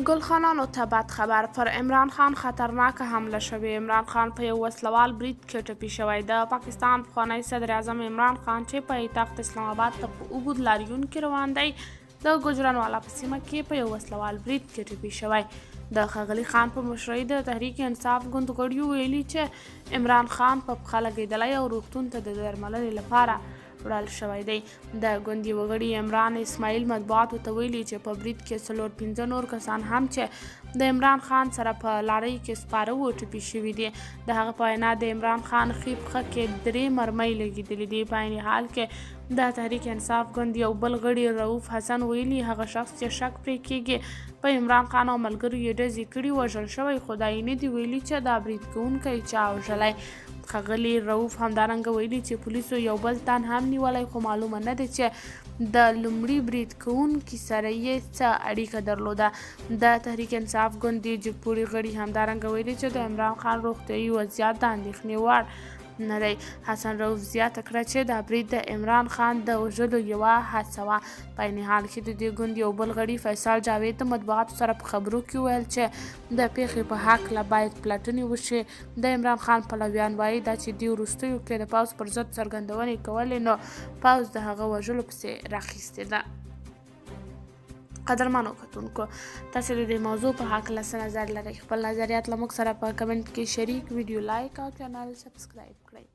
ګل خانانو ته بد خبر، پر عمران خان خطرناکه حمله شوې، عمران خان په یو وسلوال برید کې ټپي شوی. د پاکستان پخوانی صدراعظم عمران خان چې پایتخت اسلام آباد ته په اوږد لاریون کې روان دی، د ګوجرانوالا په سیمه کې په یو وسلوال برید کې ټپي شوی. د ښاغلي خان په مشرۍ د تحریک انصاف ګوند غړیو ویلي چې عمران خان په پښه لګېدلی او روغتون ته د درملنې لپاره وړل شوی دی. د ګوند یوه غړي عمران اسماعیل مطبوعاتو ته ویلي چې په برید کې څلور پنځه نور کسان هم چې د عمران خان سره په لارۍ کې سپاره وو، ټپي شوي دي. د هغه په وینا، د عمران خان ښي پښه کې درې مرمۍ لګېدلې دي. په عین حال کې د تحریک انصاف ګوند یو بل غړي رؤف حسن ویلي، هغه شخص چې شک پرې کېږي په عمران خان او ملګرو یې ډزې کړي، وژل شوی، خو دا یې نه دي ویلي چې دا برید کوونکی چا وژلی. ښاغلي رؤف همدارنګه ویلي چې پولیسو یو بل تن هم نیولی، خو معلومه نه ده چې د لومړي برید کوونکي سره یې څه اړیکه درلوده. د تحریک انصاف ګوند دې جګپوړي غړي همدارنګه ویلي چې د عمران خان روغتیايي وضعیت د اندېښنې وړ نه دی. حسن رؤف زیاته کړه چې دا برید د عمران خان د وژلو یوه هڅه وه. په عین حال کې د دې ګوند یو بل غړي فیصل جاوید د مطبوعاتو سره په خبرو کې وویل چې د پېښې په هکله باید پلټنې وشي. د عمران خان پلویان وايي، دا چې دې وروستیو کې د پوځ پر ضد څرګندونې کولې، نو پوځ د هغه وژلو پسې راخیستې ده. قدرمنو کتونکو، تاسو د دې موضوع په هکله څه نظر لرئ؟ خپل نظریات له موږ سره په کمنټ کې شریک، ویډیو لایک او چینل سبسکرایب کړئ.